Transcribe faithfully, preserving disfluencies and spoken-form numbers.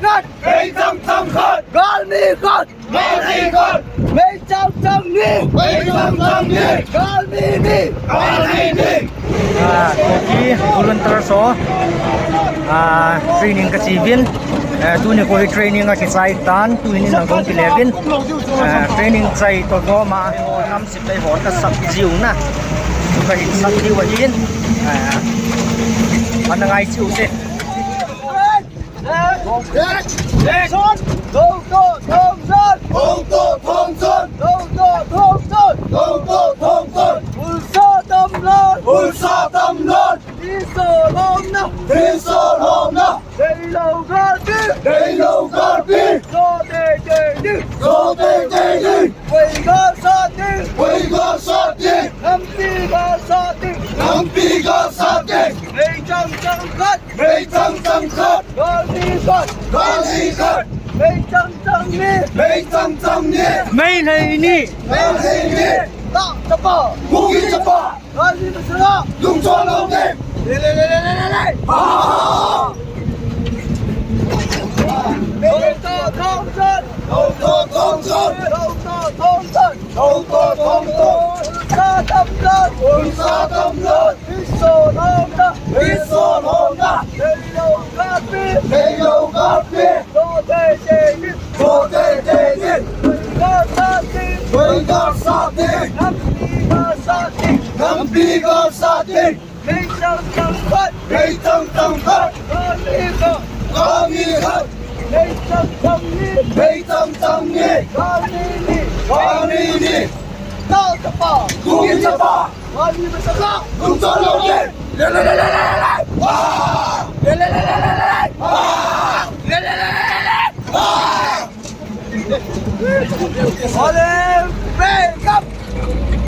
Meichang chang khat. Galmi khat. Galmi khat. Meichang chang ni. Meichang chang ni. Galmi ni. Galmi ni. Ah, Kuki volunteer ho. Ah, training kachi uvin. Eh, tuni kho hi training akichai tan, tuni nang kong kile uvin. Eh, training chai to ko ma, nam sip lai ho kasap jiu na. Kahin sap jiu ahin. Eh, ana ngai jiu te. Thongto, thongton. Thongto, thongton. Thongto, thongton. Thongto, thongton. Ulsa tamlon. Ulsa tamlon. Thiso lhomna. Thiso lhomna. Neilou galpi. Neilou galpi. Jo teitei ding. Jo teitei ding. Vei gal sat ding. Vei gal sat ding. Nampi gal sat ding. Nampi gal sat ding. Meichang chang khat. Meichang chang khat. Galmi khat. Galmi khat. Meichang chang ni. Meichang chang ni. Meilhei ni. Meilhei ni. Tah chapa. Kuki chapa. Galmi masanga. Lungchon lou ding. Le, le, le. Ha, ha, ha. Thongto, thongton. Thongto, thongton. Thongto, thongton. Thongto, thongton. Ulsa tamlon. Ulsa tamlon. Thiso lhomna. Thiso lhomna. Neilou galpi. Neilou galpi. Jo teitei ding. Jo teitei ding. Vei gal sat ding. Vei gal sat ding. Nampi gal sat ding. Nampi gal sat ding. Meichang chang khat. Meichang chang khat. Galmi khat. Galmi khat. Meichang chang ni. Meichang chang ni. Galmi ni. Galmi ni. Tah chapa. Kuki chapa. Galmi masanga. Lungchon lou ding. Le, le, le. Wa! Le, le, le. Wa! Le, le, le. Wa! Ole!